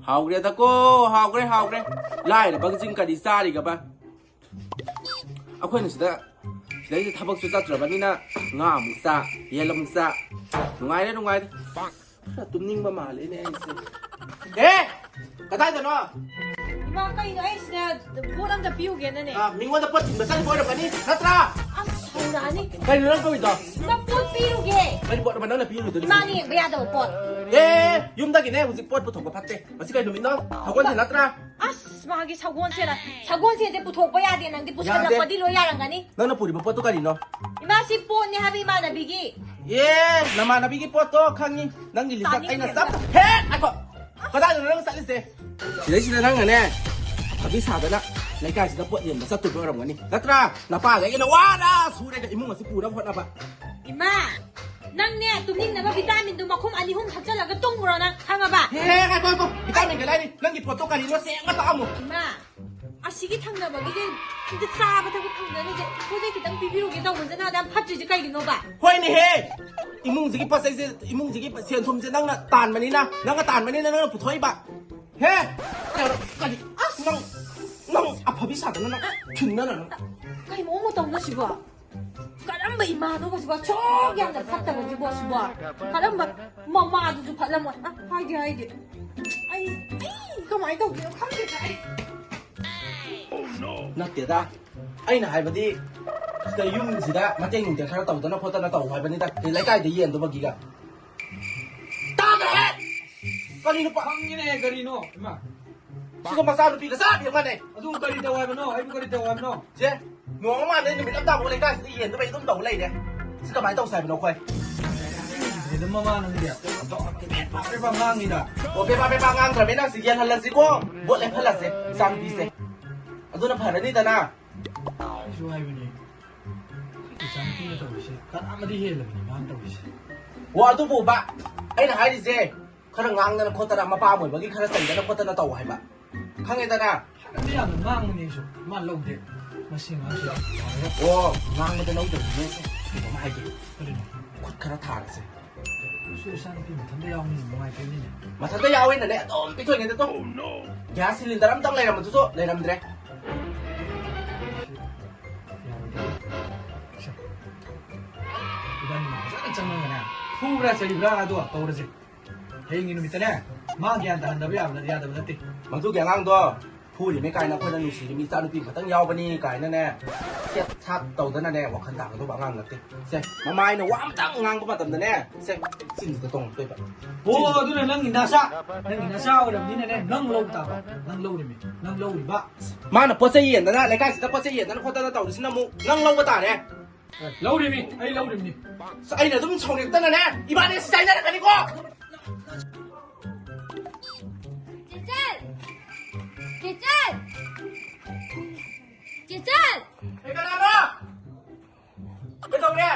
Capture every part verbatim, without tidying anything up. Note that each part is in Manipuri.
ꯍꯥꯎꯈ꯭ꯔꯦꯗꯀꯣ, ꯍꯥꯎꯈ꯭ꯔꯦ, ꯍꯥꯎꯈ꯭ꯔꯦ꯫ ꯂꯥꯏꯔꯕꯁꯤꯡ ꯀꯔꯤ ꯆꯥꯔꯤꯒꯕ? ꯑꯩꯈꯣꯏꯅ ꯁꯤꯗ, ꯁꯤꯗꯩꯗ ꯊꯕꯛꯁꯨ ꯆꯠꯇ꯭ꯔꯕꯅꯤꯅ ꯉꯥ ꯑꯃꯨꯛ ꯆꯥ, ꯌꯦꯟ ꯑꯃꯨꯛ ꯆꯥ꯫ ꯅꯨꯡꯉꯥꯏꯔꯦ, ꯅꯨꯡꯉꯥꯏꯔꯦ꯫ ꯈꯔ ꯇꯨꯝꯅꯤꯡꯕ ꯃꯥꯜꯂꯦꯅꯦ ꯑꯩꯁꯦ꯫ ꯑꯦ! ꯀꯗꯥꯏꯗꯅꯣ? ꯏꯃꯥ, ꯀꯩꯅꯣ ꯑꯩ ꯁꯤꯗ ꯄꯣꯠ ꯑꯝꯇ ꯄꯤꯔꯨꯒꯦꯅꯅꯦ꯫ ꯑ, ꯃꯤꯉꯣꯟꯗ ꯄꯣꯠ ꯊꯤꯟꯕ ꯆꯠꯄ ꯑꯣꯏꯔꯝꯒꯅꯤ, ꯅꯠꯇ꯭ꯔꯥ? ꯑꯁ, ꯍꯧꯔꯛꯑꯅꯤ꯫ ꯀꯩꯅꯣ ꯅꯪ ꯇꯧꯔꯤꯗꯣ? ꯏꯃꯥ, ꯄꯣꯠ ꯄꯤꯔꯨꯒꯦ꯫ ꯀꯔꯤ ꯄꯣꯠꯅꯣꯕ ꯅꯪꯅ ꯄꯤꯔꯨꯗꯣꯏꯁꯦ? ꯏꯃꯥꯅ ꯌꯦꯡꯕ ꯌꯥꯗꯕ ꯄꯣꯠ꯫ ꯑꯦ, ꯌꯨꯝꯗꯒꯤꯅꯦ ꯍꯧꯖꯤꯛ ꯄꯣꯠ ꯄꯨꯊꯣꯛꯄ ꯐꯠꯇꯦ꯫ ꯉꯁꯤ ꯀꯩ ꯅꯨꯃꯤꯠꯅꯣ? ꯁꯒꯣꯜꯁꯦꯟ ꯅꯠꯇ꯭ꯔꯥ? ꯑꯁ, ꯃꯥꯒꯤ ꯁꯒꯣꯜꯁꯦꯅ, ꯁꯒꯣꯜꯁꯦꯟꯁꯦ ꯄꯨꯊꯣꯛꯄ ꯌꯥꯗꯦ, ꯅꯪꯗꯤ ꯄꯨꯁꯜꯂꯛꯄꯗꯤ ꯂꯣꯏ ꯌꯥꯔꯝꯒꯅꯤ꯫ ꯅꯪꯅ ꯄꯨꯔꯤꯕ ꯄꯣꯠꯇꯣ ꯀꯔꯤꯅꯣ? ꯏꯃꯥ, ꯁꯤ ꯄꯣꯠꯅꯦ ꯍꯥꯏꯕ ꯏꯃꯥꯟꯅꯕꯤꯒꯤ꯫ ꯑꯦ, ꯅꯃꯥꯟꯅꯕꯤꯒꯤ ꯄꯣꯠꯇꯣ ꯈꯪꯉꯤ꯫ ꯅꯪꯒꯤ ꯂꯤꯆꯠ ꯑꯩꯅ ꯇꯥꯅꯤꯡꯗꯦ꯫ ꯆꯞ-, ꯍꯦ, ꯉꯥꯏꯈꯣ꯫ ꯀꯗꯥꯏꯗꯅꯣ ꯅꯪ ꯆꯠꯂꯤꯁꯦ? ꯁꯤꯗꯩꯁꯤꯗ ꯅꯪꯅꯅꯦ, ꯑꯐꯕꯤ ꯁꯥꯗꯅ ꯂꯩꯀꯥꯏꯁꯤꯗ ꯄꯣꯠ ꯌꯦꯟꯕ ꯆꯠꯇꯣꯏꯕ ꯑꯣꯏꯔꯝꯒꯅꯤ꯫ ꯅꯠꯇ꯭ꯔꯥ? ꯅꯄꯥꯒ ꯑꯩꯒꯅ ꯋꯥꯅ ꯁꯨꯔꯦꯗ ꯏꯃꯨꯡ ꯑꯁꯤ ꯄꯨꯅꯕ ꯍꯣꯠꯅꯕ꯫ ꯏꯃꯥ, ꯅꯪꯅꯦ ꯇꯨꯝꯅꯤꯡꯅꯕ ꯚꯤꯇꯥꯃꯤꯟꯗꯨ ꯃꯈꯨꯝ ꯑꯅꯤ ꯑꯍꯨꯝ ꯊꯛꯆꯜꯂꯒ ꯇꯨꯝꯃꯨꯔꯣ ꯅꯪ, ꯈꯪꯉꯕ? ꯍꯦ, ꯉꯥꯏꯈꯣ, ꯉꯥꯏꯈꯣ꯫ ꯚꯤꯇꯥꯃꯤꯟꯒ ꯂꯥꯏꯔꯤ꯫ ꯅꯪꯒꯤ ꯄꯣꯠꯇꯣ ꯀꯔꯤꯅꯣ ꯁꯦꯡꯅ ꯇꯥꯛꯑꯝꯃꯨ꯫ ꯏꯃꯥ, ꯑꯁꯤꯒꯤ ꯊꯪꯅꯕꯒꯤꯁꯦ ꯑꯝꯇ ꯆꯥꯕ ꯊꯛꯄ ꯐꯪꯗꯅꯤꯁꯦ, ꯄꯣꯠ ꯆꯩ ꯈꯤꯇꯪ ꯄꯤꯕꯤꯔꯨꯒꯦ ꯇꯧꯕꯁꯤꯅ ꯑꯗꯨꯝ ꯐꯠꯇ꯭ꯔꯤꯁꯦ ꯀꯩꯒꯤꯅꯣꯕ? ꯍꯣꯏꯅꯦꯍꯦ! ꯏꯃꯨꯡꯁꯤꯒꯤ ꯄꯣꯠ ꯆꯩꯁꯦ, ꯏꯃꯨꯡꯁꯤꯒꯤ ꯁꯦꯟ ꯊꯨꯝꯁꯦ ꯅꯪꯅ ꯇꯥꯟꯕꯅꯤꯅ, ꯅꯪꯅ ꯇꯥꯟꯕꯅꯤꯅ ꯅꯪꯅ ꯄꯨꯊꯣꯛꯏꯕ꯫ ꯍꯦ! ꯀꯔꯤ? ꯑꯁ! ꯅꯪ, ꯅꯪ ꯑꯐꯕꯤ ꯁꯥꯗꯅ ꯅꯪ ꯊꯤꯡꯅꯅ ꯅꯪ꯫ ꯀꯩ ꯃꯑꯣꯡ ꯃꯇꯧꯅꯣ ꯁꯤꯕꯣ? ꯀꯔꯝꯕ ꯏꯃꯥꯅꯣꯕ ꯁꯤꯕꯣ? ꯑꯁꯨꯛ ꯌꯥꯝꯅ ꯐꯠꯇꯕꯁꯤꯕꯣ ꯁꯤꯕꯣ? ꯀꯔꯝꯕ ꯃꯃꯥꯗꯨꯁꯨ ꯐꯠꯂꯝꯃꯣꯏ? ꯑ, ꯍꯥꯏꯗꯤ ꯍꯥꯏꯗꯤ꯫ ꯑꯩ, ꯑꯩ ꯀꯃꯥꯏꯅ ꯇꯧꯗꯣꯏꯅꯣ ꯈꯪꯗꯦꯗ ꯑꯩ꯫ ꯅꯠꯇꯦꯗ, ꯑꯩꯅ ꯍꯥꯏꯕꯗꯤ ꯁꯤꯗ ꯌꯨꯝꯁꯤꯗ ꯃꯇꯦꯡ ꯅꯨꯡꯇꯦꯡ ꯈꯔ ꯇꯧꯗꯅ ꯈꯣꯠꯇꯅ ꯇꯧ ꯍꯥꯏꯕꯅꯤꯗ, ꯂꯩꯀꯥꯏꯗ ꯌꯦꯟꯗꯨꯕꯒꯤꯒ꯫ ꯇꯥꯗ꯭ꯔꯦ! ꯀꯔꯤꯅꯣ ꯄ-, ꯈꯪꯉꯤꯅꯦ, ꯀꯔꯤꯅꯣ? ꯏꯃꯥ꯫ ꯁꯤꯒ ꯃꯆꯥꯅꯨꯄꯤꯒ ꯆꯞ ꯌꯦꯡꯉꯅꯦ꯫ ꯑꯗꯨ ꯀꯔꯤ ꯇꯧ ꯍꯥꯏꯕꯅꯣ? ꯑꯩꯕꯨ ꯀꯔꯤ ꯇꯧ ꯍꯥꯏꯕꯅꯣ? ꯁꯦ, ꯅꯣꯡ ꯑꯃ ꯂꯩ ꯅꯨꯃꯤꯠ ꯑꯃ ꯇꯥꯕ ꯂꯩꯀꯥꯏꯁꯤꯗ ꯌꯦꯟꯗꯨꯕ ꯑꯗꯨꯝ ꯇꯧ ꯂꯩꯔꯦ꯫ ꯁꯤ ꯀꯃꯥꯏꯅ ꯇꯧꯁꯦ ꯍꯥꯏꯕꯅꯣ ꯑꯩꯈꯣꯏ? ꯑꯗꯨꯝ ꯃꯃꯥ ꯅꯪꯗꯤ ꯄꯦꯄꯥ ꯄꯦꯄꯥ ꯉꯥꯡꯉꯤꯗ꯫ ꯑꯣ, ꯄꯦꯄꯥ ꯄꯦꯄꯥ ꯉꯥꯡꯗ꯭ꯔꯕꯅꯤꯅ ꯁꯤ ꯌꯦꯜꯍꯜꯂꯁꯤꯀꯣ꯫ ꯚꯣꯠ ꯂꯦꯞꯍꯜꯂꯁꯦ, ꯏꯆꯥꯅꯨꯄꯤꯁꯦ꯫ ꯑꯗꯨꯅ ꯐꯔꯅꯤꯗꯅ꯫ ꯑꯩꯁꯨ ꯍꯥꯏꯕꯅꯦ꯫ ꯏꯆꯥꯅꯨꯄꯤꯅ ꯇꯧꯔꯤꯁꯦ ꯀꯔꯥ ꯑꯃꯗꯤ ꯍꯦꯜꯂꯕꯅꯦ ꯃꯥꯅ ꯇꯧꯔꯤꯁꯦ꯫ ꯑꯣ, ꯑꯗꯨꯕꯨꯕ, ꯑꯩꯅ ꯍꯥꯏꯔꯤꯁꯦ, ꯈꯔ ꯉꯥꯡꯗꯅ ꯈꯣꯠꯇꯅ, ꯃꯄꯥ ꯑꯃ ꯑꯣꯏꯕꯒꯤ ꯈꯔ ꯆꯩꯗꯅ ꯈꯣꯠꯇꯅ ꯇꯧ ꯍꯥꯏꯕ꯫ ꯈꯪꯉꯦꯗꯅ? ꯍꯥꯟꯅꯗꯤ ꯌꯥꯝꯅ ꯉꯥꯡꯕꯅꯦ ꯑꯩꯁꯨ꯫ ꯃꯥ ꯂꯧꯗꯦ꯫ ꯃꯁꯤ ꯑꯉꯥꯡꯁꯤ ꯌꯥꯝ ꯌꯥꯔꯦ꯫ ꯑꯣ, ꯉꯥꯡꯕꯗ ꯂꯧꯗꯕꯅꯤꯅꯦ꯫ ꯀꯩꯅꯣꯝ ꯍꯥꯏꯒꯦ꯫ ꯀꯔꯤꯅꯣ? ꯈꯨꯠ ꯈꯔ ꯊꯥꯔꯁꯦ꯫ ꯁꯤ ꯏꯆꯥꯅꯨꯄꯤ ꯃꯊꯟꯇ ꯌꯥꯎꯕꯅꯤꯅ ꯅꯨꯡꯉꯥꯏꯇꯦꯅꯦ꯫ ꯃꯊꯟꯇ ꯌꯥꯎꯋꯦꯅꯅꯦ ꯑꯗꯨꯝ ꯄꯤꯊꯣꯛꯏꯉꯩꯗ ꯇꯣ꯫ ꯒ꯭ꯌꯥꯁ ꯁꯤꯂꯤꯟꯗꯔ ꯑꯝꯇꯪ ꯂꯩꯔꯝꯕꯗꯨꯁꯨ ꯂꯩꯔꯝꯗ꯭ꯔꯦ꯫ ꯌꯥꯔꯣꯏꯗꯕ꯫ ꯁꯦ꯫ ꯏꯕꯥꯅꯤ ꯐꯖꯅ ꯆꯪꯉꯒꯅꯦ, ꯐꯨꯕ꯭ꯔꯥ ꯆꯩꯕ꯭ꯔꯥ ꯑꯗꯣ ꯇꯧꯔꯁꯦ꯫ ꯍꯌꯦꯡꯒꯤ ꯅꯨꯃꯤꯠꯇꯅꯦ, ꯃꯥ ꯒ꯭ꯌꯥꯟ ꯇꯥꯍꯟꯗꯕ ꯌꯥꯕ ꯅꯠ-, ꯌꯥꯗꯕ ꯅꯠꯇꯦ꯫ ꯃꯗꯨꯒꯤ ꯑꯉꯥꯡꯗꯣ ꯐꯨꯔꯤꯃꯦ ꯀꯥꯏꯅ, ꯑꯩꯈꯣꯏꯅ ꯅꯨꯡꯁꯤꯔꯤꯕ ꯏꯆꯥꯅꯨꯄꯤ ꯈꯛꯇꯪ ꯌꯥꯎꯕꯅꯤ ꯀꯥꯏꯅꯅꯦ, ꯁꯦꯠ ꯁꯥꯠ ꯇꯧꯗꯅꯅꯦ, ꯋꯥꯈꯜ ꯇꯥꯒꯗꯧꯕ ꯑꯉꯥꯡ ꯅꯠꯇꯦ꯫ ꯁꯦ, ꯃꯃꯥ ꯑꯩꯅ ꯋꯥ ꯑꯝꯇꯪ ꯉꯥꯡꯕ ꯃꯇꯝꯗꯅꯦ, ꯁꯦ, ꯆꯤꯟꯁꯤꯗ ꯇꯣꯡꯉꯛꯇꯣꯏꯕ꯫ ꯑꯣ, ꯑꯗꯨꯅ ꯅꯪꯒꯤ ꯅꯆꯥ, ꯅꯪꯒꯤ ꯅꯆꯥ ꯑꯣꯏꯔꯕꯅꯤꯅꯅꯦ, ꯅꯪ ꯂꯧꯕ ꯇꯥꯕ, ꯅꯪ ꯂꯧꯔꯤꯃꯤ, ꯅꯪ ꯂꯧꯔꯤꯕ꯫ ꯃꯥꯅ ꯄꯣꯠ ꯆꯩ ꯌꯦꯟꯗꯅ, ꯂꯩꯀꯥꯏꯁꯤꯗ ꯄꯣꯠ ꯆꯩ ꯌꯦꯟꯗꯅ ꯈꯣꯠꯇꯅ ꯇꯧꯔꯤꯁꯤꯅ ꯑꯃꯨꯛ ꯅꯪ ꯂꯧꯕ ꯇꯥꯔꯦ꯫ ꯂꯧꯔꯤꯃꯤ, ꯑꯩ ꯂꯧꯔꯤꯃꯤ꯫ ꯑꯁ, ꯑꯩꯅ ꯑꯗꯨꯝ ꯁꯥꯎꯅꯤꯡꯉꯛꯇꯅꯅꯦ, ꯏꯕꯥꯅꯤ ꯑꯁꯤ ꯆꯥꯏꯅꯔꯛꯀꯅꯤꯀꯣ꯫ ꯆꯦꯆꯟ! ꯆꯦꯆꯟ! ꯆꯦꯆꯟ! ꯑꯦ, ꯀꯅꯥꯅꯣ? ꯀꯩꯗꯧꯔꯦ?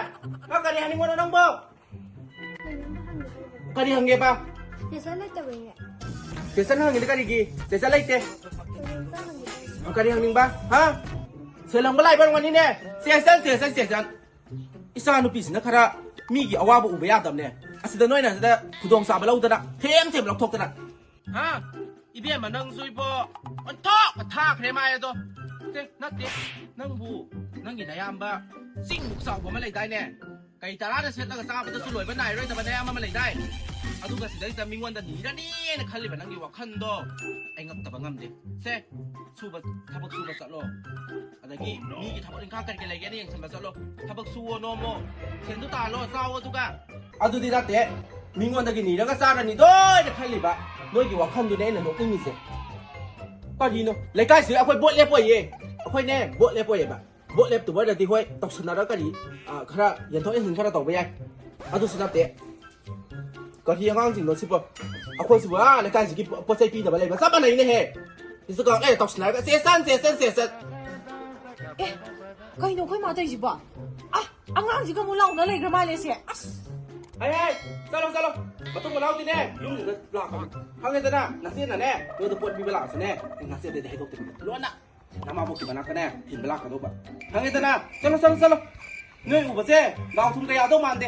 ꯅꯪ ꯀꯔꯤ ꯍꯥꯏꯅꯤꯡꯕꯅꯣ ꯅꯪꯕꯣ? ꯀꯔꯤ ꯍꯪꯒꯦꯕ? ꯆꯦꯆꯟ ꯂꯩꯇꯕꯩꯅꯦ꯫ ꯆꯦꯆꯟ ꯍꯪꯉꯤꯗꯤ ꯀꯔꯤꯒꯤ? ꯆꯦꯆꯟ ꯂꯩꯇꯦ꯫ ꯀꯔꯤꯝꯇ ꯍꯪꯒꯦ ꯇꯧꯕꯅꯦ꯫ ꯀꯔꯤ ꯍꯪꯅꯤꯡꯕ? ꯍꯥ? ꯁꯦꯜ ꯍꯪꯕ ꯂꯥꯛꯏꯕ ꯑꯣꯏꯔꯝꯒꯅꯤꯅꯦ꯫ ꯆꯦꯆꯟ, ꯆꯦꯆꯟ, ꯆꯦꯆꯟ꯫ ꯏꯆꯥ ꯅꯨꯄꯤꯁꯤꯅ ꯈꯔ ꯃꯤꯒꯤ ꯑꯋꯥꯕ ꯎꯕ ꯌꯥꯗꯕꯅꯦ꯫ ꯑꯁꯤꯗ ꯅꯣꯏꯅ ꯁꯤꯗ ꯈꯨꯗꯣꯡꯆꯥꯕ ꯂꯧꯗꯅ, ꯊꯦꯝ ꯊꯦꯝ ꯂꯧꯊꯣꯛꯇꯅ꯫ ꯍꯥ? ꯏꯕꯦꯝꯃ, ꯅꯪꯁꯨ ꯏꯕꯣ, ꯑꯣꯟꯊꯣꯛꯅ ꯊꯥꯈ꯭ꯔꯦ ꯃꯥꯏ ꯑꯗꯣ꯫ ꯅꯠꯇꯦ, ꯅꯠꯇꯦ, ꯅꯪꯕꯨ ꯅꯪꯒꯤ ꯅꯌꯥꯝꯕ ꯆꯤꯡꯃꯨꯛ ꯆꯥꯎꯕ ꯑꯃ ꯂꯩꯗꯥꯏꯅꯦ? ꯀꯩ ꯇꯔꯥꯗ ꯁꯦꯠꯂꯒ ꯆꯥꯕꯗꯁꯨ ꯂꯣꯏꯕ ꯅꯥꯏꯔꯣꯏꯗꯕ ꯅꯌꯥꯝꯕ ꯑꯃ ꯂꯩꯗꯥꯏ? ꯑꯗꯨꯒ ꯁꯤꯗꯩꯁꯤꯗ ꯃꯤꯉꯣꯟꯗ ꯅꯤꯔꯅꯤꯅ ꯈꯜꯂꯤꯕ ꯅꯪꯒꯤ ꯋꯥꯈꯜꯗꯣ ꯑꯩ ꯉꯛꯇꯕ ꯉꯝꯗꯦ꯫ ꯁꯦ, ꯁꯨꯕ, ꯊꯕꯛ ꯁꯨꯕ ꯆꯠꯂꯣ꯫ ꯑꯗꯒꯤ ꯃꯤꯒꯤ ꯊꯕꯛ ꯏꯪꯈꯥꯡ ꯀꯔꯤ ꯀꯔꯤ ꯂꯩꯒꯦꯅ ꯌꯦꯡꯁꯤꯟꯕ ꯆꯠꯂꯣ꯫ ꯊꯕꯛ ꯁꯨꯋꯣ, ꯅꯣꯝꯃꯣ, ꯁꯦꯟꯗꯣ ꯇꯥꯜꯂꯣ, ꯆꯥꯎ ꯑꯗꯨꯒ꯫ ꯑꯗꯨꯗꯤ ꯅꯠꯇꯦ, ꯃꯤꯉꯣꯟꯗꯒꯤ ꯅꯤꯔꯒ ꯆꯥꯔꯅꯤꯗꯣꯏꯅ ꯈꯜꯂꯤꯕ ꯅꯣꯏꯒꯤ ꯋꯥꯈꯜꯗꯨꯅꯦ ꯑꯩꯅ ꯅꯣꯛꯅꯤꯡꯉꯤꯁꯦ꯫ ꯀꯔꯤꯅꯣ? ꯂꯩꯀꯥꯏꯁꯤꯗ ꯑꯩꯈꯣꯏ ꯚꯣꯠ ꯂꯦꯞꯄꯣꯏꯌꯦ꯫ ꯑꯩꯈꯣꯏꯅꯦ, ꯚꯣꯠ ꯂꯦꯞꯄꯣꯏꯌꯦꯕ꯫ ꯚꯣꯠ ꯂꯦꯞꯇꯕ ꯑꯣꯏꯔꯗꯤ ꯍꯣꯏ, ꯇꯧꯁꯟꯅꯔꯒ ꯀꯔꯤ, ꯑ, ꯈꯔ ꯌꯦꯟꯊꯣꯛ ꯌꯦꯟꯁꯤꯟ ꯈꯔ ꯇꯧꯕ ꯌꯥꯏ꯫ ꯑꯗꯨꯁꯨ ꯅꯠꯇꯦ꯫ ꯀꯔꯤ ꯑꯉꯥꯡꯁꯤꯡꯅꯣ ꯁꯤꯕꯣ? ꯑꯩꯈꯣꯏꯁꯤꯕꯨ, ꯑꯥ, ꯂꯩꯀꯥꯏꯁꯤꯒꯤ ꯄꯣ-, ꯄꯣꯠ ꯆꯩ ꯄꯤꯅꯕ ꯂꯩꯕ ꯆꯞ ꯃꯥꯟꯅꯩꯅꯦꯍꯦ꯫ ꯁꯤꯁꯨ ꯀ-, ꯑꯦ, ꯇꯧꯁꯤꯟꯅꯔꯒ ꯆꯦ ꯆꯟ, ꯆꯦ ꯆꯟ, ꯆꯦ ꯆꯟ꯫ ꯑꯦ, ꯀꯩꯅꯣ ꯑꯩꯈꯣꯏ ꯃꯥ ꯇꯧꯔꯤꯁꯤꯕꯣ? ꯑ, ꯑꯉꯥꯡꯁꯤꯒ ꯑꯃꯨꯛ ꯂꯥꯎꯅ ꯂꯩꯈ꯭ꯔ ꯃꯥꯜꯂꯦ ꯁꯦ꯫ ꯑꯁ! ꯍꯩ, ꯍꯩ, ꯆꯠꯂꯣ, ꯆꯠꯂꯣ꯫ ꯃꯇꯨꯡ ꯃꯅꯥꯎꯗꯤꯅꯦ, ꯌꯨꯝꯁꯤꯗ ꯂꯥꯛꯀꯅꯨ꯫ ꯈꯪꯉꯦꯗꯅ, ꯅꯆꯦꯅꯅꯦ, ꯅꯣꯏꯗ ꯄꯣꯠ ꯄꯤꯕ ꯂꯥꯛꯑꯁꯨꯅꯦ, ꯅꯆꯦꯗꯗꯤ ꯍꯥꯏꯗꯣꯛꯇꯕꯤꯗ ꯂꯣꯟꯅ ꯅꯃꯥꯕꯣꯛꯀꯤ ꯃꯅꯥꯛꯇꯅꯦ ꯊꯤꯟꯕ ꯂꯥꯛꯀꯗꯧꯕ꯫ ꯈꯪꯉꯦꯗꯅ? ꯆꯠꯂꯣ, ꯆꯠꯂꯣ, ꯆꯠꯂꯣ꯫ ꯅꯣꯏ ꯎꯕꯁꯦ ꯗꯥꯎ ꯊꯨꯝ ꯀꯌꯥꯗꯧ ꯃꯥꯟꯗꯦ꯫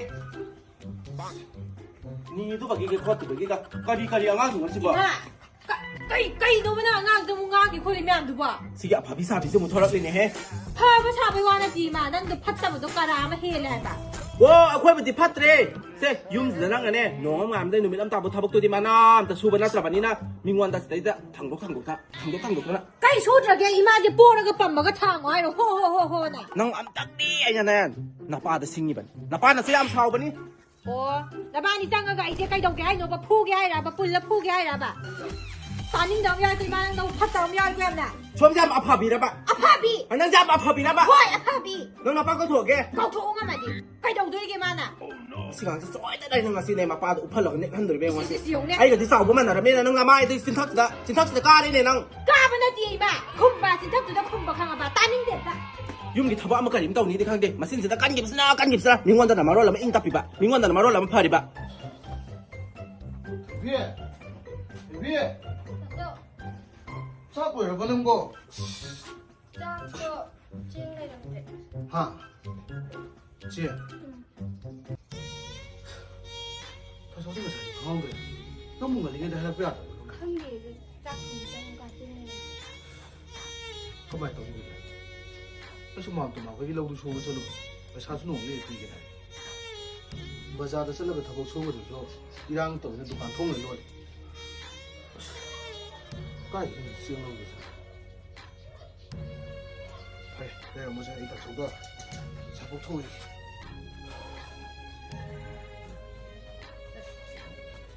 ꯅꯤꯗꯨꯕꯒꯤꯒ ꯈꯣꯠꯇꯨꯕꯒꯤꯒ ꯀꯔꯤ ꯀꯔꯤ ꯑꯉꯥꯡꯁꯤꯡꯅꯣ ꯁꯤꯕꯣ? ꯏꯃꯥ! ꯀ-, ꯀꯩ-, ꯀꯩꯅꯣꯕ ꯅꯪ ꯑꯉꯥꯡꯗ ꯑꯃꯨꯛ ꯉꯥꯡꯉꯤ ꯈꯣꯠꯂꯤ ꯃꯌꯥꯝꯗꯨꯕꯣ? ꯁꯤꯒꯤ ꯑꯐꯕꯤ ꯁꯥꯕꯤꯁꯦ ꯑꯃꯨꯛ ꯊꯣꯔꯛꯂꯤꯅꯦꯍꯦ꯫ ꯐꯕ ꯁꯥꯕꯩ ꯋꯥ ꯅꯠꯇꯦ ꯏꯃꯥ, ꯅꯪꯗꯣ ꯐꯠꯇꯕꯗꯣ ꯀꯔꯥ ꯑꯃ ꯍꯦꯜꯂꯦ ꯍꯥꯏꯕ꯫ ꯑꯣ, ꯑꯩꯈꯣꯏꯕꯨꯗꯤ ꯐꯠꯇ꯭ꯔꯦ꯫ ꯁꯦ, ꯌꯨꯝꯁꯤꯗ ꯅꯪꯅꯅꯦ, ꯅꯣꯡ ꯑꯃ ꯉꯥꯝꯗꯩ ꯅꯨꯃꯤꯠ ꯑꯃ ꯇꯥꯕꯨ ꯊꯕꯛꯇꯨꯗꯤ ꯃꯅꯥ ꯑꯝꯇ ꯁꯨꯕ ꯅꯠꯇ꯭ꯔꯕꯅꯤꯅ, ꯃꯤꯉꯣꯟꯗ ꯁꯤꯗꯩꯗ ꯊꯥꯡꯗꯣꯛ ꯊꯥꯡꯗꯣꯛꯇ, ꯊꯥꯡꯗꯣꯛ ꯊꯥꯡꯗꯣꯛꯇꯅ꯫ ꯀꯩ ꯁꯨꯗ꯭ꯔꯒꯦ? ꯏꯃꯥꯁꯦ ꯄꯣꯔꯒ ꯄꯝꯃꯒ ꯊꯥꯡꯉꯣ ꯍꯥꯏꯔꯣ? ꯍꯣ, ꯍꯣ, ꯍꯣ, ꯍꯣꯅ꯫ ꯅꯪ ꯑꯝꯇꯪꯗꯤ ꯑꯩꯅꯅꯦ, ꯅꯄꯥꯗ ꯁꯤꯡꯉꯤꯕꯅꯤ꯫ ꯅꯄꯥꯅꯁꯨ ꯌꯥꯝ ꯁꯥꯎꯕꯅꯤ꯫ ꯑꯣ, ꯅꯕꯥꯅꯤ ꯆꯪꯉꯒ ꯑꯩꯁꯦ ꯀꯩꯗꯧꯒꯦ ꯍꯥꯏꯅꯣꯕ? ꯐꯨꯒꯦ ꯍꯥꯏꯔꯕ? ꯄꯨꯜꯂ ꯐꯨꯒꯦ ꯍꯥꯏꯔꯕ? ꯇꯥꯅꯤꯡꯗꯕ ꯌꯥꯎꯔꯗꯤ ꯏꯃꯥ, ꯅꯪ ꯐꯠꯇꯕ ꯑꯃ ꯌꯥꯎꯔꯤꯀꯣ ꯌꯥꯝꯅ꯫ ꯁꯣꯝꯁꯦ ꯌꯥꯝ ꯑꯐꯕꯤꯔꯕ? ꯑꯐꯕꯤ! ꯅꯪꯁꯦ ꯌꯥꯝ ꯑꯐꯕꯤꯔꯕ? ꯍꯣꯏ, ꯑꯐꯕꯤ! ꯅꯪ ꯅꯄꯥ ꯀꯧꯊꯣꯛꯑꯒꯦ꯫ ꯀꯧꯊꯣꯛꯎ ꯉꯝꯃꯗꯤ ꯀꯩꯗꯧꯗꯣꯏꯒꯦ ꯃꯥꯅ? ꯁꯤ ꯑꯉꯥꯡꯁꯦ ꯁꯣꯏꯗꯅ ꯑꯩꯅ ꯉꯁꯤꯅꯦ ꯃꯄꯥꯗ ꯎꯞꯍꯜꯂꯒ ꯅꯦꯠꯍꯟꯗꯣꯔꯤꯕ, ꯌꯦꯡꯉꯣ ꯁꯤ꯫ ꯏꯁ, ꯏꯁ, ꯌꯦꯡꯉꯨꯅꯦ꯫ ꯑꯩꯒꯗꯤ ꯆꯥꯎꯕ ꯃꯥꯟꯅꯔꯕꯅꯤꯅ ꯅꯪ ꯅꯃꯥꯏꯗꯤ ꯆꯤꯟꯊꯛꯁꯤꯗ, ꯆꯤꯟꯊꯛꯁꯤꯗ ꯀꯥꯔꯦꯅꯦ ꯅꯪ꯫ ꯀꯥꯕ ꯅꯠꯇꯦ ꯏꯃꯥ, ꯈꯨꯝꯕ, ꯆꯤꯟꯊꯛꯇꯨꯗ ꯈꯨꯝꯕ, ꯈꯪꯉꯕ? ꯇꯥꯅꯤꯡꯗꯦ ꯑꯝꯇ꯫ ꯌꯨꯝꯒꯤ ꯊꯕꯛ ꯑꯃ ꯀꯔꯤꯝ ꯇꯧꯅꯤꯗꯤ ꯈꯪꯗꯦ, ꯃꯆꯤꯟꯁꯤꯗ ꯀꯟꯈꯤꯕꯁꯤꯅ ꯀꯟꯈꯤꯕꯁꯤꯅ, ꯃꯤꯉꯣꯟꯗꯅ ꯃꯔꯣꯜ ꯑꯃ ꯏꯪ ꯇꯞꯄꯤꯕ, ꯃꯤꯉꯣꯟꯗꯅ ꯃꯔꯣꯜ ꯑꯃ ꯐꯔꯤꯕ꯫ ꯏꯕꯤ! ꯏꯕꯤ! ꯆꯥꯛ ꯂꯣꯏꯔꯕ ꯅꯪꯕꯣ? ꯆꯥꯛꯇꯣ ꯆꯦꯡ ꯂꯩꯔꯝꯗ꯭ꯔꯦ꯫ ꯍꯥ? ꯆꯦ? ꯎꯝ꯫ ꯊꯣꯏꯁꯥꯎꯗꯤ ꯉꯁꯥꯏ ꯈꯪꯍꯧꯗ꯭ꯔꯦ꯫ ꯅꯪꯕꯨ ꯉꯜꯂꯤꯉꯩꯗ ꯍꯥꯏꯔꯛꯄ ꯌꯥꯗꯕ꯭ꯔꯣ? ꯈꯪꯗꯦ, ꯆꯥꯛ ꯊꯣꯡꯕ ꯆꯪꯉꯀꯥꯟ ꯆꯦꯡ ꯂꯩꯔꯝꯗ꯭ꯔꯦ꯫ ꯀꯃꯥꯏꯅ ꯇꯧꯅꯤ? ꯑꯩꯁꯨ ꯃꯥꯝꯇꯣꯟ ꯃꯈꯣꯏꯒꯤ ꯂꯧꯗꯨ ꯁꯨꯕ ꯆꯠꯂꯨꯕ꯫ ꯄꯩꯁꯥꯁꯨ ꯅꯣꯡꯃ ꯂꯦꯞ ꯄꯤꯒꯦ ꯍꯥꯏ꯫ ꯕꯖꯥꯔꯗ ꯆꯠꯂꯒ ꯊꯕꯛ ꯁꯨꯕꯗꯨꯁꯨ ꯏꯔꯥꯡ ꯇꯧꯗꯅ ꯗꯨꯀꯥꯟ ꯊꯣꯡ ꯂꯣꯏ ꯂꯣꯜꯂꯦ꯫ ꯑꯁ, ꯀꯥꯏꯗꯒꯤ ꯆꯦꯡ ꯂꯧꯗꯣꯏꯁꯦ? ꯐꯔꯦ, ꯂꯩꯔꯝꯃꯣꯁꯦ, ꯑꯩ ꯇꯥꯊꯣꯛꯑꯒ ꯑꯆꯥꯄꯣꯠ ꯊꯣꯡꯉꯒꯦ꯫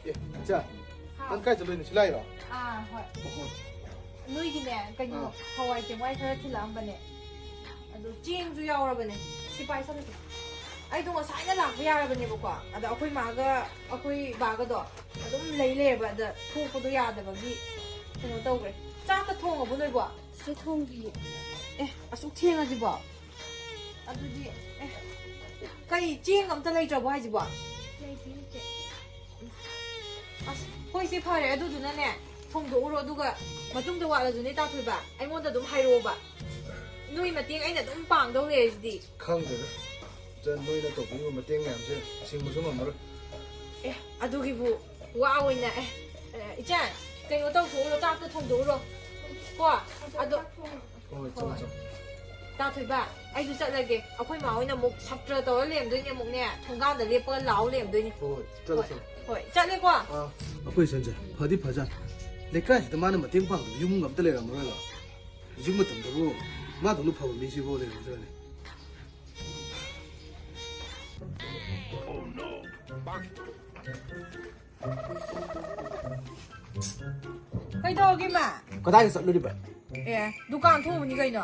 ꯑꯦ, ꯏꯆꯥ, ꯍꯥꯎ꯫ ꯅꯪ ꯀꯥꯏ ꯆꯠꯂꯨꯏꯅꯣ? ꯁꯤ ꯂꯥꯛꯏꯔꯣ? ꯑꯥ, ꯍꯣꯏ꯫ ꯑꯣ, ꯑꯣ꯫ ꯅꯣꯏꯒꯤꯅꯦ, ꯀꯩꯅꯣ, ꯑꯥ꯫ ꯍꯋꯥꯏ ꯆꯦꯡꯋꯥꯏ ꯈꯔ ꯊꯤꯜꯂꯛꯑꯝꯕꯅꯦ꯫ ꯑꯗꯣ ꯆꯦꯡꯁꯨ ꯌꯥꯎꯔꯕꯅꯦ꯫ ꯁꯤ ꯄꯥꯏꯁꯜꯂꯨꯁꯦ꯫ ꯑꯩꯗꯣ ꯉꯁꯥꯏꯅ ꯂꯥꯛꯄ ꯌꯥꯔꯕꯅꯦꯕꯀꯣ꯫ ꯑꯗ ꯑꯩꯈꯣꯏ ꯃꯥꯒ ꯑꯩꯈꯣꯏ ꯕꯥꯒꯗꯣ ꯑꯗꯨꯝ ꯂꯩ ꯂꯩꯔꯕ꯫ ꯑꯗ ꯊꯣꯛꯄꯗꯣ ꯌꯥꯗꯕꯒꯤ ꯀꯩꯅꯣ ꯇꯧꯈ꯭ꯔꯦ꯫ ꯆꯥꯛꯀ ꯊꯣꯡꯉꯕꯣ ꯅꯣꯏꯕꯣ? ꯁꯤ ꯊꯣꯡꯗ꯭ꯔꯤꯌꯦ꯫ ꯑꯦ, ꯑꯁꯨꯛ ꯊꯦꯡꯉꯁꯤꯕꯣ? ꯑꯗꯨꯗꯤ, ꯑꯦ, ꯀꯩ ꯆꯦꯡ ꯑꯝꯇ ꯂꯩꯇ꯭ꯔꯕꯣ ꯍꯥꯏꯁꯤꯕꯣ? ꯂꯩꯇꯦ, ꯏꯆꯦ꯫ ꯑꯁ, ꯍꯣꯏ, ꯁꯦ, ꯐꯔꯦ꯫ ꯑꯗꯨꯗꯨꯅꯅꯦ, ꯊꯣꯡꯗꯣꯛꯎꯔꯣ, ꯑꯗꯨꯒ ꯃꯇꯨꯡꯗ ꯋꯥꯠꯂꯁꯨꯅꯦ, ꯇꯥꯊꯣꯏꯕ, ꯑꯩꯉꯣꯟꯗ ꯑꯗꯨꯝ ꯍꯥꯏꯔꯛꯑꯣꯕ꯫ ꯅꯣꯏ ꯃꯇꯦꯡ ꯑꯩꯅ ꯑꯗꯨꯝ ꯄꯥꯡꯗꯧ ꯂꯩꯔꯁꯤꯗꯤ꯫ ꯈꯪꯗꯦꯗ, ꯏꯆꯟ, ꯅꯣꯏꯅ ꯇꯧꯕꯤꯔꯤꯕ ꯃꯇꯦꯡ ꯃꯌꯥꯝꯁꯦ ꯁꯤꯡꯕꯁꯨ ꯉꯝꯃꯔꯣꯏ꯫ ꯑꯦ, ꯑꯗꯨꯒꯤꯕꯨ ꯋꯥ ꯑꯣꯏꯅ, ꯑꯦ, ꯑꯦ, ꯏꯆꯟ, ꯀꯩꯅꯣ ꯇꯧꯊꯣꯛꯎꯔꯣ, ꯆꯥꯛꯇꯣ ꯊꯣꯡꯗꯣꯛꯎꯔꯣ꯫ ꯀꯣ, ꯑꯗꯣ, ꯍꯣꯏ, ꯆꯪꯉꯣ, ꯍꯣꯏ꯫ ꯆꯪꯉꯣ꯫ ꯇꯥꯊꯣꯏꯕ, ꯑꯩꯁꯨ ꯆꯠꯂꯒꯦ꯫ ꯑꯩꯈꯣꯏ ꯃꯥ ꯍꯣꯏꯅ ꯑꯃꯨꯛ ꯁꯞꯇ꯭ꯔ ꯇꯧꯔ ꯂꯩꯔꯝꯗꯣꯏꯅꯦ, ꯑꯃꯨꯛꯅꯦ, ꯊꯣꯡꯒꯥꯟꯗ ꯂꯦꯞꯄꯒ ꯂꯥꯎ ꯂꯩꯔꯝꯗꯣꯏꯅꯦ꯫ ꯍꯣꯏ, ꯆꯠꯂꯣ, ꯍꯣꯏ, ꯆꯠꯂꯣ꯫ ꯍꯣꯏ, ꯆꯠꯂꯦꯀꯣ꯫ ꯑꯥ꯫ ꯑꯩꯈꯣꯏ ꯏꯆꯟꯁꯦ ꯐꯗꯤ ꯐꯖꯥꯠꯅꯤ꯫ ꯂꯩꯀꯥꯏꯁꯤꯗ ꯃꯥꯅ ꯃꯇꯦꯡ ꯄꯥꯡꯕꯗ ꯌꯨꯝꯒ ꯑꯝꯇ ꯂꯩꯔꯝꯃꯔꯣꯏꯕ꯫ ꯍꯧꯖꯤꯛ ꯃꯇꯝꯗꯕꯨ ꯃꯥꯗꯧꯅ ꯐꯕ ꯃꯤꯁꯤꯕꯨ ꯂꯩꯔꯝꯒꯗ꯭ꯔꯅꯦ? ꯀꯩꯗꯧꯔꯒꯦ, ꯏꯃꯥ? ꯀꯗꯥꯏꯗ ꯆꯠꯂꯨꯔꯤꯕ? ꯑꯦ, ꯗꯨꯀꯥꯟ ꯊꯣꯛꯎꯕꯅꯤ ꯀꯩꯅꯣ꯫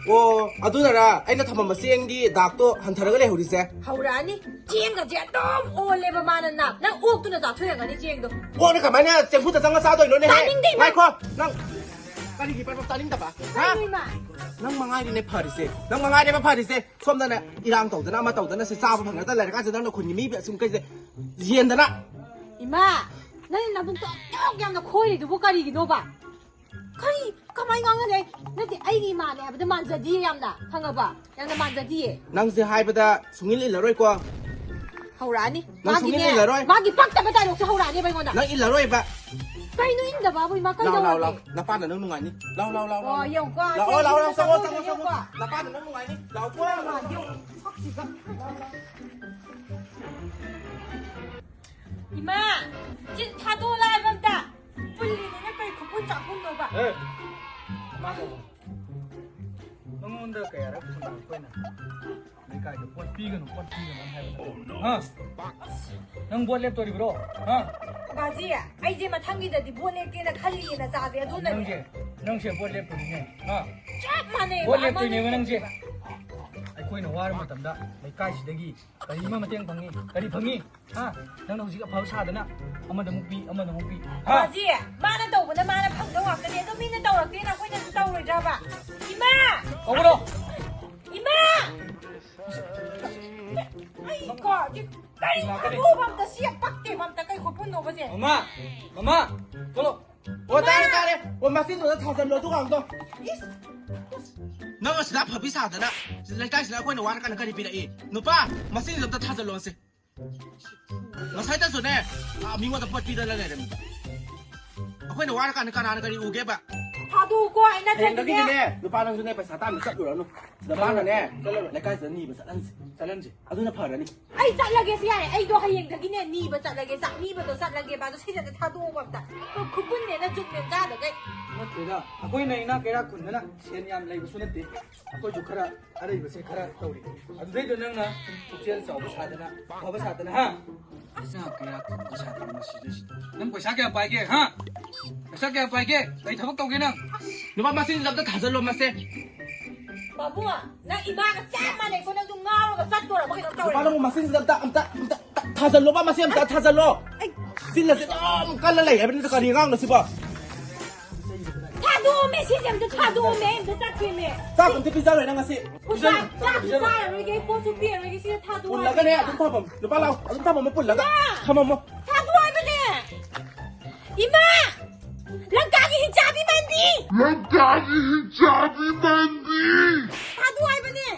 ꯑꯣ, ꯑꯗꯨꯅꯔ ꯑꯩꯅ ꯊꯝꯃꯝꯕ ꯆꯦꯡꯒꯤ ꯗꯥꯛꯇꯣ ꯍꯟꯊꯔꯒ ꯂꯩꯍꯧꯔꯤꯁꯦ? ꯍꯧꯔꯛꯑꯅꯤ꯫ ꯆꯦꯡꯒꯁꯦ ꯑꯗꯨꯝ ꯑꯣꯜꯂꯦꯕ ꯃꯥꯅ ꯅꯥ-, ꯅꯪ ꯑꯣꯛꯇꯨꯅ ꯆꯥꯊꯣꯛꯑꯝꯒꯅꯤ ꯆꯦꯡꯗꯣ꯫ ꯑꯣꯛꯅ ꯀꯃꯥꯏꯅ ꯆꯦꯡꯐꯨꯗ ꯆꯪꯉ ꯆꯥꯗꯣꯏꯅꯣꯅꯦꯍꯦ? ꯇꯥꯅꯤꯡꯗꯦ, ꯏꯃꯥ꯫ ꯉꯥꯏꯈꯣ, ꯅꯪ ꯀꯔꯤꯒꯤ ꯄꯔꯄ ꯇꯥꯅꯤꯡꯗꯕ? ꯍꯥ? ꯀꯩꯅꯣ, ꯏꯃꯥ? ꯅꯪ ꯃꯉꯥꯏꯔꯦꯅꯦ ꯐꯔꯤꯁꯦ, ꯅꯪ ꯃꯉꯥꯏꯔꯦꯕ ꯐꯔꯤꯁꯦ꯫ ꯁꯣꯝꯗꯅꯦ ꯏꯔꯥꯡ ꯇꯧꯗꯅ ꯑꯃ ꯇꯧꯗꯅ ꯁꯤ ꯆꯥꯕ ꯐꯪꯅꯗ ꯂꯩꯔꯀꯥꯟꯁꯤꯗ ꯅꯪꯅ ꯈꯨꯟꯒꯤ ꯃꯤ ꯁꯨꯝ ꯀꯩꯁꯦ ꯌꯦꯟꯗꯅ꯫ ꯏꯃꯥ, ꯅꯪ ꯅꯕꯨꯛꯇꯣ ꯑꯗꯨꯛ ꯌꯥꯝꯅ ꯈꯣꯏꯔꯤꯗꯨꯕꯨ ꯀꯔꯤꯒꯤꯅꯣꯕ? ꯀꯔꯤ, ꯀꯃꯥꯏ ꯉꯥꯡꯅꯅꯤ? ꯅꯠꯇꯦ, ꯑꯩꯒꯤ ꯏꯃꯥꯅꯦ ꯍꯥꯏꯕꯗ ꯃꯥꯟꯖꯗꯤꯌꯦ ꯌꯥꯝꯅ, ꯈꯪꯉꯕ? ꯌꯥꯝꯅ ꯃꯥꯟꯖꯗꯤꯌꯦ꯫ ꯅꯪꯁꯦ ꯍꯥꯏꯕꯗ ꯁꯨꯡꯏꯜ ꯏꯜꯂꯔꯣꯏꯀꯣ꯫ ꯍꯧꯔꯛꯑꯅꯤ꯫ ꯅꯪ ꯃꯥꯒꯤꯅꯦ, ꯁꯨꯡꯏꯜ ꯏꯜꯂꯔꯣꯏ꯫ ꯃꯥꯒꯤ ꯄꯛꯇꯕ ꯗꯥꯏꯂꯣꯛꯁꯦ ꯍꯧꯔꯛꯑꯅꯦꯕ ꯑꯩꯉꯣꯟꯗ꯫ ꯅꯪ ꯏꯜꯂꯔꯣꯏꯕ꯫ ꯀꯩꯅꯣ ꯏꯟꯗꯕꯕꯨ, ꯏꯃꯥ, ꯂꯥꯎ, ꯂꯥꯎ, ꯂꯥꯎ꯫ ꯀꯩꯗꯧꯔꯒꯦ? ꯅꯄꯥꯅ ꯅꯪ ꯅꯨꯡꯉꯥꯏꯅꯤ꯫ ꯂꯥꯎ, ꯂꯥꯎ, ꯂꯥꯎ, ꯂꯥꯎ꯫ ꯑꯣ, ꯌꯦꯡꯉꯨꯀꯣ, ꯂꯥꯛꯑꯣ, ꯂꯥꯛꯑꯣ, ꯂꯥꯛꯑꯣ, ꯆꯦꯡꯁꯤꯅ ꯆꯪꯉꯣ, ꯆꯪꯉꯣ, ꯆꯪꯉꯣ, ꯆꯪꯉꯣ꯫ ꯆꯪꯉꯣꯀꯣ꯫ ꯅꯄꯥꯅ ꯅꯪ ꯅꯨꯡꯉꯥꯏꯅꯤ꯫ ꯂꯥꯎꯀꯣ꯫ ꯏꯃꯥ, ꯌꯦꯡꯉꯨ, ꯁꯛꯁꯤꯒ꯫ ꯏꯃꯥ, ꯁꯤ ꯊꯥꯗꯣꯛꯑꯣ ꯂꯥꯏꯕ ꯑꯝꯇ꯫ ꯄꯨꯜꯂꯤꯅꯤꯅ ꯀꯩ ꯈꯨꯄꯨꯟ ꯆꯥꯄꯨꯟꯅꯣꯕ? ꯑꯦ! ꯃꯉꯣꯟꯗ ꯀꯌꯥꯔꯛ ꯐꯪꯉꯤ ꯑꯩꯈꯣꯏꯅ? ꯂꯩꯀꯥꯏꯗ ꯄꯣꯠ ꯄꯤꯒꯅꯨ, ꯄꯣꯠ ꯄꯤꯒꯅꯨ ꯍꯥꯏꯕ ꯅꯠꯇ꯭ꯔꯣ? ꯍꯥ? ꯅꯪ ꯚꯣꯠ ꯂꯦꯞꯇꯣꯔꯤꯕ꯭ꯔꯣ? ꯍꯥ? ꯕꯥꯖꯤ, ꯑꯩꯁꯦ ꯃꯊꯪꯒꯤꯗꯗꯤ ꯚꯣꯠ ꯂꯦꯞꯀꯦꯅ ꯈꯜꯂꯤꯌꯦ ꯅꯆꯥꯁꯦ, ꯑꯗꯨꯅꯅꯦ꯫ ꯅꯪꯁꯦ, ꯅꯪꯁꯦ ꯚꯣꯠ ꯂꯦꯞꯇꯣꯔꯤꯅꯦ, ꯍꯥ? ꯆꯞ ꯃꯥꯟꯅꯩ, ꯚꯣꯠ ꯂꯦꯞꯇꯣꯏꯅꯦꯕ ꯅꯪꯁꯦ꯫ ꯑꯩꯈꯣꯏꯅ ꯋꯥꯔ ꯃꯇꯝꯗ ꯂꯩꯀꯥꯏꯁꯤꯗꯒꯤ ꯀꯔꯤ ꯑꯃ ꯃꯇꯦꯡ ꯐꯪꯉꯤ? ꯀꯔꯤ ꯐꯪꯉꯤ? ꯍꯥ? ꯅꯪꯅ ꯍꯧꯖꯤꯛ ꯑꯐꯕ ꯁꯥꯗꯅ ꯑꯃꯗ ꯑꯃꯨꯛ ꯄꯤ, ꯑꯃꯗ ꯑꯃꯨꯛ ꯄꯤ꯫ ꯍꯥ? ꯕꯥꯖꯤ, ꯃꯥꯅ ꯇꯧꯕꯅ ꯃꯥꯅ ꯐꯪꯗꯧ ꯉꯥꯛꯇꯅꯦ, ꯑꯗꯣ ꯃꯤꯅ ꯇꯧꯔꯛꯇꯦꯅ ꯑꯩꯈꯣꯏꯅꯁꯨ ꯇꯧꯔꯣꯏꯗ꯭ꯔꯕ? ꯏꯃꯥ! ꯀꯧꯔꯣ꯫ ꯏꯃꯥ! ꯑꯩ ꯀꯣ, ꯍꯧꯖꯤꯛ ꯀꯔꯤ ꯊꯕꯛ ꯑꯝꯇ ꯁꯤ ꯌꯥꯝ ꯄꯛꯇꯦꯕ ꯑꯝꯇ, ꯀꯩ ꯈꯨꯄꯨꯟꯅꯣꯕꯁꯦ? ꯃꯃꯥ! ꯃꯃꯥ! ꯊꯣꯛꯂꯛꯑꯣ꯫ ꯑꯣ, ꯇꯥꯔꯦ, ꯇꯥꯔꯦ꯫ ꯑꯣ, ꯃꯆꯤꯟꯗꯨꯗ ꯊꯥꯖꯜꯂꯣ, ꯑꯗꯨꯒꯥꯡꯗꯣ꯫ ꯏꯁ! ꯅꯪ ꯑꯁꯤꯗ ꯑꯐꯕꯤ ꯁꯥꯗꯅ, ꯂꯩꯀꯥꯏꯁꯤꯗ ꯑꯩꯈꯣꯏꯅ ꯋꯥꯔꯀꯥꯟꯗ ꯀꯔꯤ ꯄꯤꯔꯛꯏ? ꯅꯨꯄꯥ, ꯃꯆꯤꯟꯗꯨꯗ ꯑꯝꯇ ꯊꯥꯖꯜꯂꯣ ꯑꯁꯦ꯫ ꯉꯁꯥꯏꯗꯁꯨꯅꯦ, ꯑꯥ, ꯃꯤꯉꯣꯟꯗ ꯄꯣꯠ ꯄꯤꯗꯅ ꯂꯩꯔꯝꯃꯤꯕ꯫ ꯑꯩꯈꯣꯏꯅ ꯋꯥꯔꯀꯥꯟꯗ ꯀꯅꯥꯅ ꯀꯔꯤ ꯎꯒꯦꯕ? ꯊꯥꯗꯣꯛꯎꯀꯣ, ꯑꯩ ꯅꯠꯇ꯭ꯔꯗꯤꯅꯦ꯫ ꯍꯌꯦꯡꯗꯒꯤꯗꯤꯅꯦ ꯅꯨꯄꯥ ꯅꯪꯁꯨꯅꯦ ꯄꯩꯁꯥ ꯇꯥꯟꯕ ꯆꯠꯂꯨꯔꯅꯨ꯫ ꯁꯤꯗ ꯃꯥꯅꯅꯦ ꯂꯩꯀꯥꯏꯁꯤꯗ ꯅꯤꯕ ꯆꯠꯍꯟꯁꯤ꯫ ꯆꯠꯍꯟꯁꯤ꯫ ꯑꯗꯨꯅ ꯐꯔꯅꯤ꯫ ꯑꯩ ꯆꯠꯂꯒꯦꯁꯦ ꯌꯥꯔꯦ꯫ ꯑꯩꯗꯣ ꯍꯌꯦꯡꯗꯒꯤꯅꯦ ꯅꯤꯕ ꯆꯠꯂꯒꯦ, ꯆꯥꯛ ꯅꯤꯕꯗꯣ ꯆꯠꯂꯒꯦꯕ꯫ ꯑꯗꯣ ꯁꯤꯁꯦ ꯑꯝꯇ ꯊꯥꯗꯣꯛꯑꯣꯕ ꯑꯝꯇ꯫ ꯈꯨꯟꯕꯨꯟꯅꯦꯅ ꯆꯨꯝꯃꯦ ꯆꯥꯗꯈꯩ꯫ ꯅꯠꯇꯦꯗ, ꯑꯩꯈꯣꯏꯅ ꯏꯅꯥꯛ ꯀꯩꯔꯥꯛ ꯈꯨꯟꯗꯅ ꯁꯦꯟ ꯌꯥꯝ ꯂꯩꯕꯁꯨ ꯅꯠꯇꯦ꯫ ꯑꯩꯈꯣꯏꯁꯨ ꯈꯔ ꯑꯔꯩꯕꯁꯦ ꯈꯔ ꯇꯧꯔꯤ꯫ ꯑꯗꯨꯗꯩꯗ ꯅꯪꯅ ꯄꯨꯛꯆꯦꯜ ꯆꯥꯎꯕ ꯁꯥꯗꯅ, ꯐꯕ ꯁꯥꯗꯅ, ꯍꯥ? ꯏꯅꯥꯛ ꯀꯩꯔꯥꯛ ꯈꯨꯟꯕ ꯁꯥꯗꯅ ꯃꯁꯤꯗꯩꯁꯤꯗ꯫ ꯅꯪ ꯄꯩꯁꯥ ꯀꯌꯥ ꯄꯥꯏꯒꯦ, ꯍꯥ? ꯄꯩꯁꯥ ꯀꯌꯥ ꯄꯥꯏꯒꯦ? ꯀꯩ ꯊꯕꯛ ꯇꯧꯒꯦ ꯅꯪ? ꯅꯨꯄꯥ ꯃꯁꯤꯡꯁꯤꯗ ꯑꯝꯇ ꯊꯥꯖꯜꯂꯣ ꯃꯁꯦ꯫ ꯄꯥꯕꯨꯡ, ꯅꯪ ꯏꯃꯥꯒ ꯆꯞ ꯃꯥꯟꯅꯩꯀꯣ꯫ ꯅꯪꯁꯨ ꯉꯥꯎꯔꯒ ꯆꯠꯇꯣꯔꯕ ꯀꯩꯅꯣꯝ ꯇꯧꯔꯦ꯫ ꯅꯨꯄꯥ ꯅꯪꯕꯨ ꯃꯁꯤꯡꯁꯤꯗ ꯑꯝꯇ ꯑꯝꯇ ꯑꯝꯇ ꯊꯥꯖꯜꯂꯣꯕ ꯃꯁꯦ ꯑꯝꯇ ꯊꯥꯖꯜꯂꯣ꯫ ꯆꯤꯜꯂꯁꯦ ꯑꯗꯨꯝ ꯀꯜꯂ ꯂꯩ ꯍꯥꯏꯕꯅꯤꯗ ꯀꯔꯤ ꯑꯉꯥꯡꯅꯣ ꯁꯤꯕꯣ? ꯊꯥꯗꯣꯛꯑꯝꯃꯦ, ꯁꯤꯁꯦ ꯑꯝꯇ ꯊꯥꯗꯣꯛꯑꯝꯃꯦ꯫ ꯑꯩ ꯑꯝꯇ ꯆꯠꯈꯤꯃꯦ꯫ ꯆꯥꯛ ꯑꯝꯇ ꯄꯤꯖꯔꯣꯏ ꯅꯪ ꯉꯁꯤ꯫ ꯆꯥꯛ, ꯆꯥꯛꯁꯨ ꯆꯥꯔꯔꯣꯏꯒꯦ, ꯄꯣꯠꯁꯨ ꯄꯤꯔꯔꯣꯏꯒꯦ꯫ ꯁꯤꯗ ꯊꯥꯗꯣꯛꯑꯣ ꯄꯨꯜꯂꯒꯅꯦ ꯍꯥꯏꯕ꯫ ꯑꯗꯨꯝ ꯊꯝꯃꯝ꯫ ꯅꯨꯄꯥ ꯂꯥꯛꯑꯣ ꯑꯗꯨꯝ ꯊꯝꯃꯝꯃꯣ ꯄꯨꯜꯂꯒ꯫ ꯊꯝꯃꯝꯃꯣ꯫ ꯊꯥꯗꯣꯛꯑꯣ ꯍꯥꯏꯕꯅꯦ꯫ ꯏꯃꯥ! ꯂꯪꯀꯥꯒꯤ ꯍꯤꯡꯆꯥꯕꯤ ꯃꯟꯗꯤ! ꯂꯪꯀꯥꯒꯤ ꯍꯤꯡꯆꯥꯕꯤ ꯃꯟꯗꯤ! ꯊꯥꯗꯣꯛꯑꯣ ꯍꯥꯏꯕꯅꯦ꯫